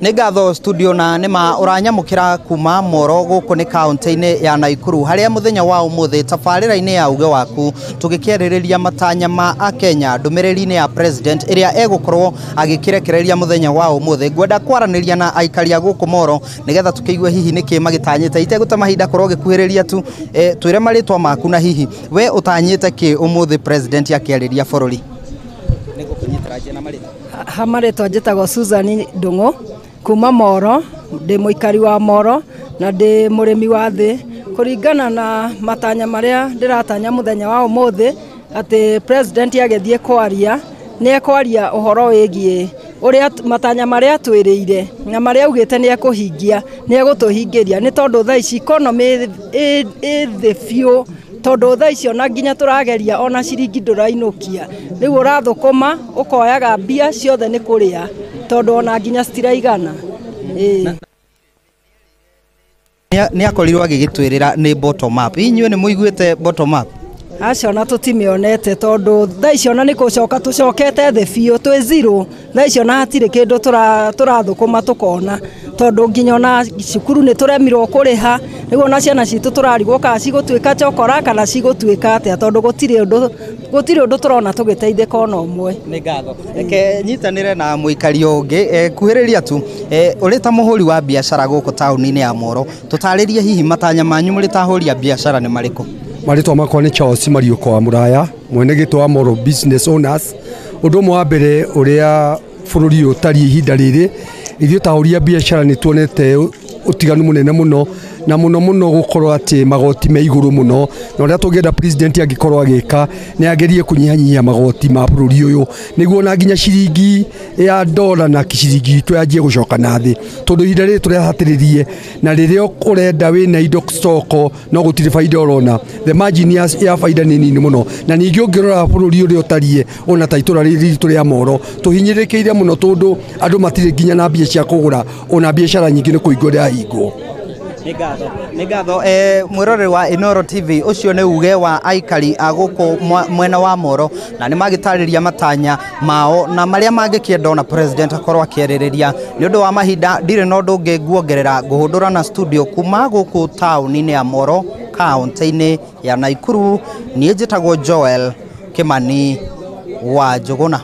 Nĩ ngatho studio, na nĩma ũranyamũkĩra kuma Moro gũkũ nĩ kaũntĩ-inĩ ya Naikuru, harĩa mũthenya wa ũmũthĩ tabarĩra-inĩ ya Uge Waku tũgĩkĩarĩrĩria matanya ma Akenya ndũmĩrĩri-inĩ ya president ĩrĩa egũkorwo agĩkĩrekereria mũthenya wa ũmũthĩ. Ngwenda kwaranĩria na aikari a gũkũ Moro nĩgetha tũkĩigue hihi nĩkĩ magĩtanyĩte. Itegũte mahinda, korwo ũgĩkuhĩrĩria tu, twĩre marĩtwa maku na hihi we ũtanyĩte kĩ ũmũthĩ president akĩarĩria bũrũri. Nĩngũkũnyitĩra njie na marĩtwa. Ha marĩtwa njĩtagwo Susan Ndung'u kuma Moro, ndĩ mũikari wa Moro na ndĩ mũrĩmi wa thĩ. Kũringana na matanya marĩa ndĩratanya mũthenya wa ũmũthĩ, atĩ president agĩthiĩ kwaria nĩ ekwaria ũhoro wĩgiĩ ũrĩa matanya marĩa atwĩrĩire na marĩa augĩte nĩ ekũhingia, nĩ egũtũhingĩria, nĩ tondũ thaa ici economy ĩ thĩ biũ, tondũ thaa ici ona nginya tũrageria ona ciringi ndũrainũkia. Rĩu ũrathũkũma ũkoyaga mbia ciothe nĩ kũrĩa, tondũ ona nginya citiraigana. Ĩĩ. Nĩ akorirwo agĩgĩtwĩrĩra nĩ bottom up. Inyuĩ nĩ mũiguĩte bottom up? Aca, ona tũtimĩonete, tondũ thaa ici ona nĩ gũcoka tũcokete thĩ biũ, twĩ zero thaa ici, ona hatirĩ kĩndũ tũrathũkũma tũkona, tondũ nginya ona cukuru nĩ tũremirwo kũrĩha. Rĩu ona ciana citũ tũrarigwo kana cigũtuĩka chokora kana cigũtuĩka atĩa, tondũ gũtirĩ ũndũ tũrona tũgĩteithĩka ona ũmwe. Nĩ ngatho. Reke nyitanĩre na mũikari ũngĩ, kuhĩrĩria tu, ũrĩ ta mũhũri wa biacara gũkũ taũni-inĩ ya Moro, tũtarĩrie hihi matanya manyu mũrĩ ta ahũri a biacara nĩ marĩkũ? Marĩtwa makwa nĩ Charles Mariũko wa Mũraya, mwene gĩtũ wa Moro Business Owners. Ũndũ ũmwe wa mbere, ũrĩa bũrũri ũyũ ũtariĩ ihinda rĩrĩ, ithuĩ ta ahũri a biacara nĩ tuonete ũtiganu mũnene mũno, na mũno mũno gũkorwo atĩ magoti me igũrũ mũno, na ũrĩa tũngĩenda president angĩkorwo agĩka nĩ agerie kũnyihanyihia magoti ma bũrũri ũyũ, nĩguo na nginya ciringi ya dola na ciringi itũ yanjie gũcoka na thĩ, tondũ ihinda rĩrĩ tũrehatĩrĩrie na rĩrĩa ũrenda wĩna indo stoko no gũtirĩ baida ũrona, the margin ya baida nĩ nini mũno. Na ningĩ ũngĩrora bũrũri ũrĩa ũtariĩ, ona ta itũra rĩrĩ ritũ rĩa Moro, tũhinyĩrĩkĩire mũno, tondũ andũ matirĩ nginya na mbia cia kũgũra, ona biacara nyingĩ nĩ kũhingwo ĩrahingwo. Nĩ ngatho, nĩ ngatho. Mwĩroreri wa Inoro TV, ũcio nĩ uge wa aikari a gũkũ mwena wa Moro, na nĩ magĩtarĩria matanya mao na marĩa mangĩkĩenda ona president akorwo akĩarĩrĩria. Nĩ ũndũ wa mahinda, ndirĩ na ũndũ ũngĩ nguongerera, ngũhũndũra na studio kuma gũkũ taũni-inĩ ya Moro, kaũntĩ-inĩ ya Naikuru. Niĩ njĩtagwo Joel Kimani wa Njũgũna.